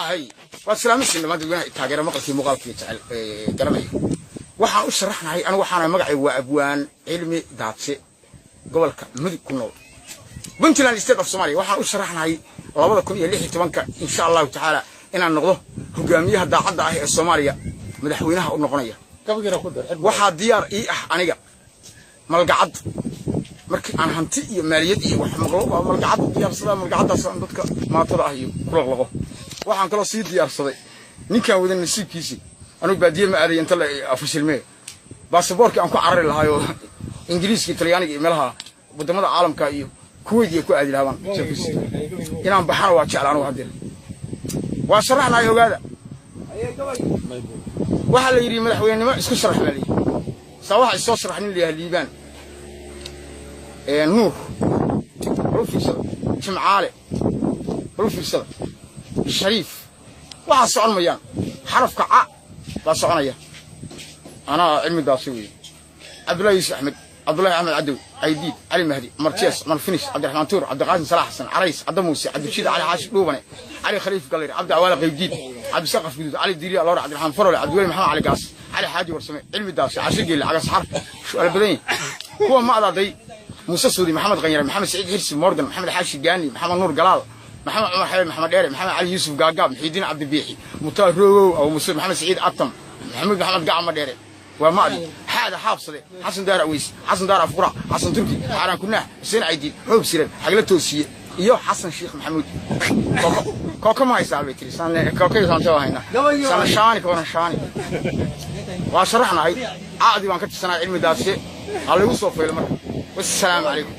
Ahay, waad salaamaysiin dhammaan dadweynaha taageera maqalkii muuqaalkii jecel garanaya. Waxaan u sharaxnahay anigu, waxaana magacay waa Abwaan Cilmi Daadse, gobolka Mudug ku nool, Puntland State of Somalia. Waxaan u sharaxnahay 2016-ka, insha Allahu tacaala, inaan noqdo hogaamiyaha daacadda ah ee Soomaaliya madaxweynaha u noqonaya. Waxaa diyaar ii ah aniga malgacad. Markii aan hanti iyo maaliyad iyo wax maqlo, waa malgacad diyaarsadaa. Malgacaddaas aan dadka maatada ah iyo ku laqlaqo. Waxaan kaloo sii diyaarsaday ninkaan wadan nasiibkiisii. Anugu baadiye ma aaday inta la fashilmee. Baasaboorkii aan ku carari lahaayoo Ingiriiska, Talyaaniga iyo meelaha wadamada caalamka iyo Kuwait iyo ku aadi lahaa baan. Inaan baxana waa jecla anugu. Haddeer waa sharaxnahay, ogaada. Waxaa la yidhi madaxweynenimo isku sharax baa la yidhi. Saa waxa isoo sharax nin la yahay Liibaan Nuur. Bal u fiirsada Jimcaale, bal u fiirsada Shariif. Waxaa socon mayaan, xarafka ca baa soconaya. Anaa Cilmi Daasi weeye. Cabdullahi Yuusuf Axmed, Cabdullahi Axmed Cadow, Caydiid Cali Mahdi, Cumar Jees, Cumar Finish, Cabdiraxmaan Tuur, Cabdiqaasim Salax Xasan, Carays Cadda Muuse, Cabdirashiid Cali Xaashi Dhuubane, Cali Khaliif Gallayr, Cabdi Awaale Qaybdiid, Cabdisaqaf Guduud, Cali Diiriya Loore, Cabdiraxmaan Farole, Cabdiweli Maxamed Cali Gaas, Cali Xaaji Warsame, Cilmi Daasi, Cashir Geelle, Cagas Xar shu'aal badan yihin. Kuwa ma adaaday: Muuse Suudi, Maxamed Qanyare, Maxamed Saciid Xirsi Morgan, Maxamed Xaashi Gaani, Maxamed Nuur Galaal, Maxamed Cumar Xabeeb, Maxamed Dheere, Maxamed Cali Yuusuf Gaagaab, Muxiidiin Cabdibiixi, Mutaar Rogow Abu Muuse, Maxamed Saciid Atam, Maxamuud Maxamed Gacma Dheere. Waa maadi xaada Xaabsade, Xasan Daar Aweys, Xasan Daar Afqura, Xasan Turki, Xaaraan Kunaax, Xuseen Caydiid, Xoob Siran, Xagla Toosiye iyo Xasan Sheekh Maxamuud. Kooka ma haysaa bay tiri. Kooka saante waa haynaa. Sana shaani ka waran shaani. Waa sharaxnahay, caadi baan ka tirsanaa. Cilmi Daadse ha lagu soo faylo marka. Wassalaamu calaykum.